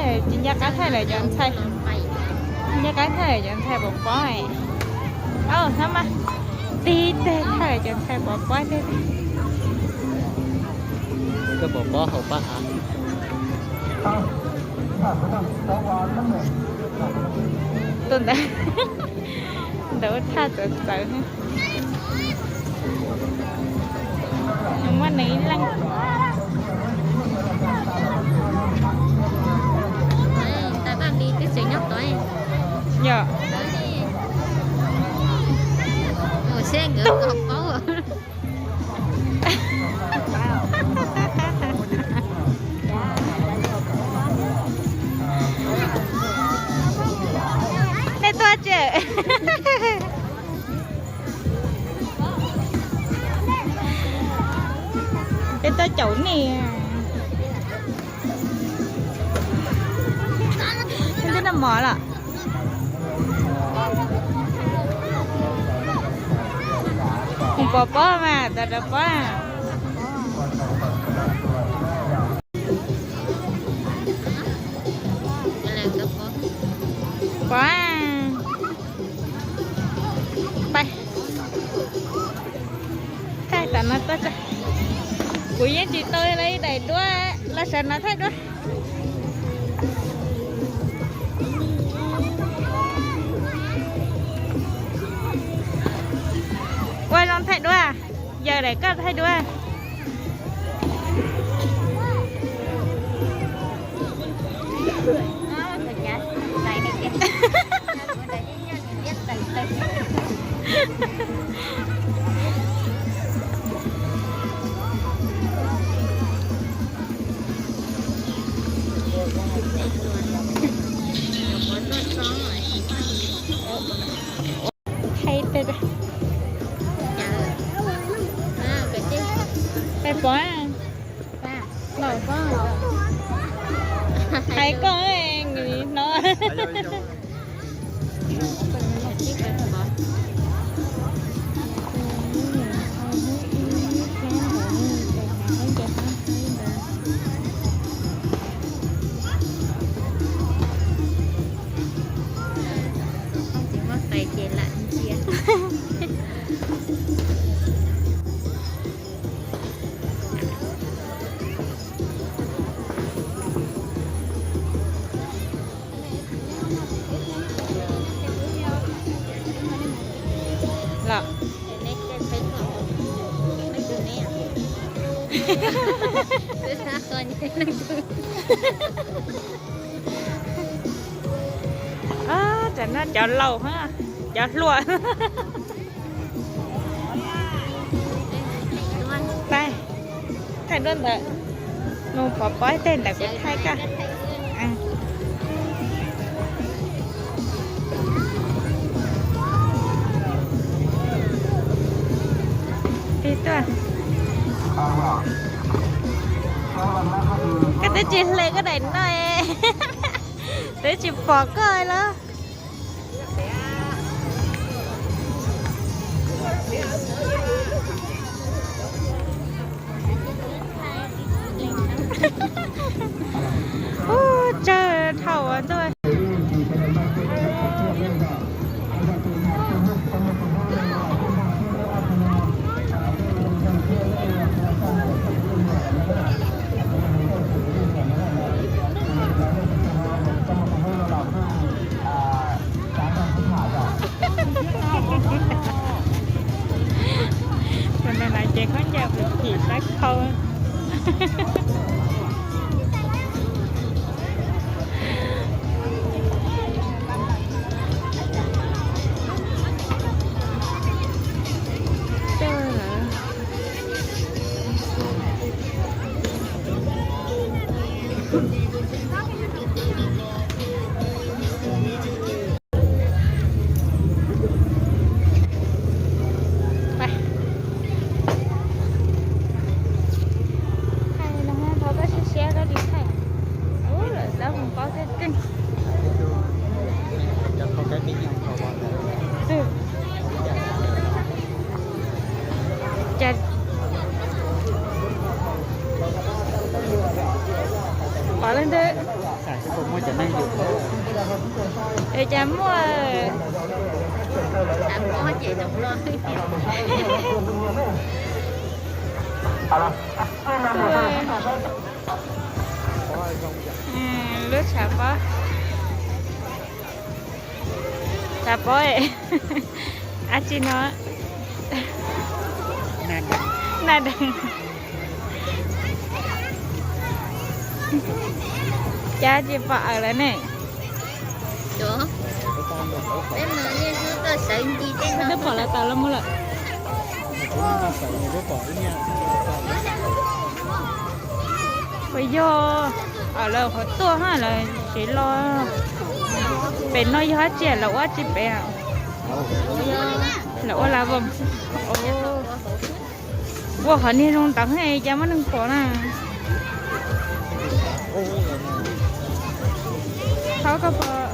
Tsis nco qab thaij lawm cov ntxhais, nco qab thaij lawm cov ntxhais pov pob. Au, no mas, tib teg thaij lawm cov ntxhais pov pob teg. Koj pov pob haus paj hav. Tus ntawd, ntawd ua thaj txawv txawv. Muaj nws ib leeg. Yog. Nej tuaj tsev. Peb tuaj caum nej. Twb noj mov lawm. Mus pov pob mas, tau rau pob. Pob. Pais. Thaij tam no tuaj tso. Kuv yeej tsis tau los ib daim duab, los sawv no thaij duab. Ua zoo thaij duab, yawg daim koj thaij duab. Thaij peb, peb pov, pov, hais koj no. Tsis muaj tais ces lam ntsia. Los. Tam no cov laus, cov hluas. Thaij duab ntawd, mus pov pob teg ntawd kuv thaij koj. Tig tuaj. Koj twb tsis hle koj daim no, twb tsis pom koj los. Ub, tsawg dhau ua ntuj. Tus no ces khaub ncaws chim sab khau. Thaij no, thov koj siab siab koj tsis thaij. Ub, lawm tab mus paub thiab kawg. Cas pom leej twg. Cas muaj, lub tshav pob, tshav pob, dab tsi no, na dees. Cas tsis pom awm lawm ne? Twb pom lawv tawm los mus lawm. Puas yog lawv qhov tuaj ha, lawv tsis los? Pem no yog dab tsi, lawv ua dab tsi pem? Lawv ua lab voos. Ua qhov niag zoo ntawd cas muaj neeg pom na. Thaub koj puas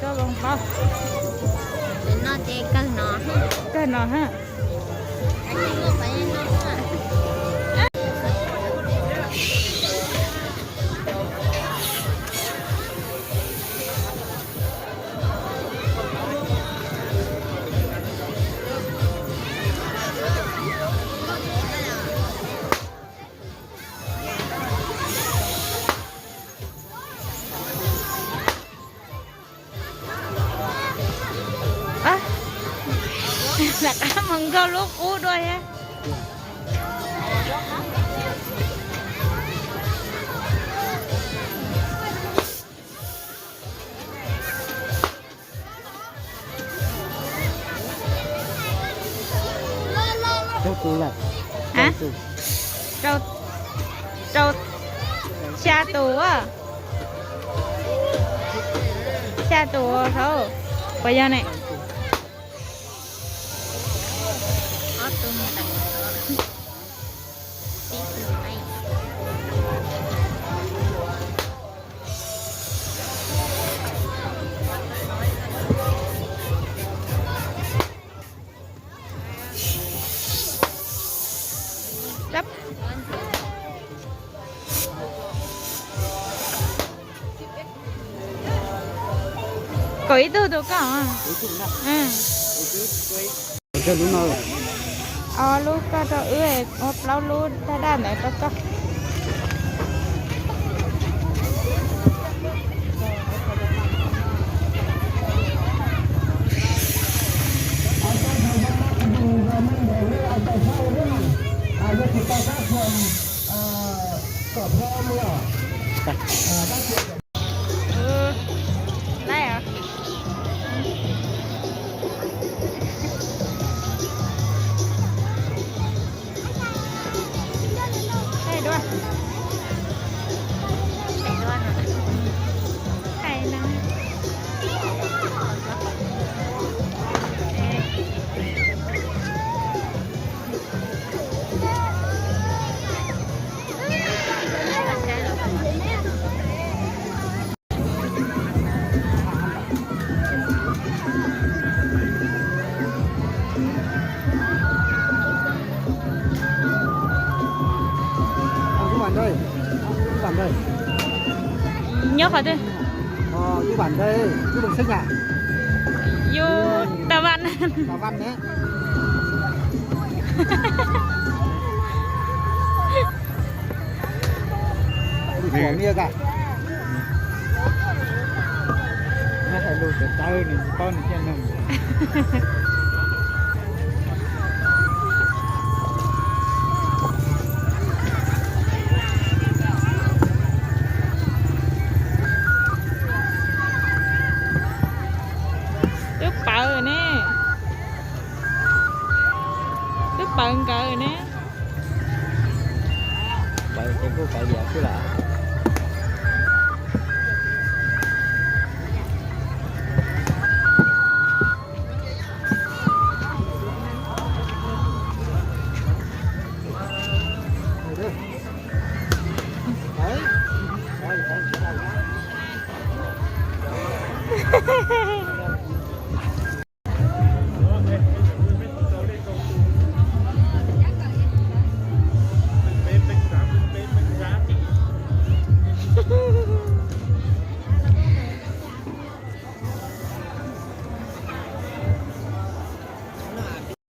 tau voos paub? Kawg no ha. Rov qab mus nkaug lub qub dua thiab. Rau, rau, xya tus a. Xya tus saud. Puas yog ne? Kaum ib tug tus koj. Ob lub koj rau wb, ua plaub lub daj daj ntawd rau koj. Nyob qhov twg? Yus Tà Văn. Nyob hais lus tawv tawv nws tsis paub nws thiaj nug. Twb pawv ne. Twb pawv nkawd ne. Pawv ces kuj pawv liam xwb las.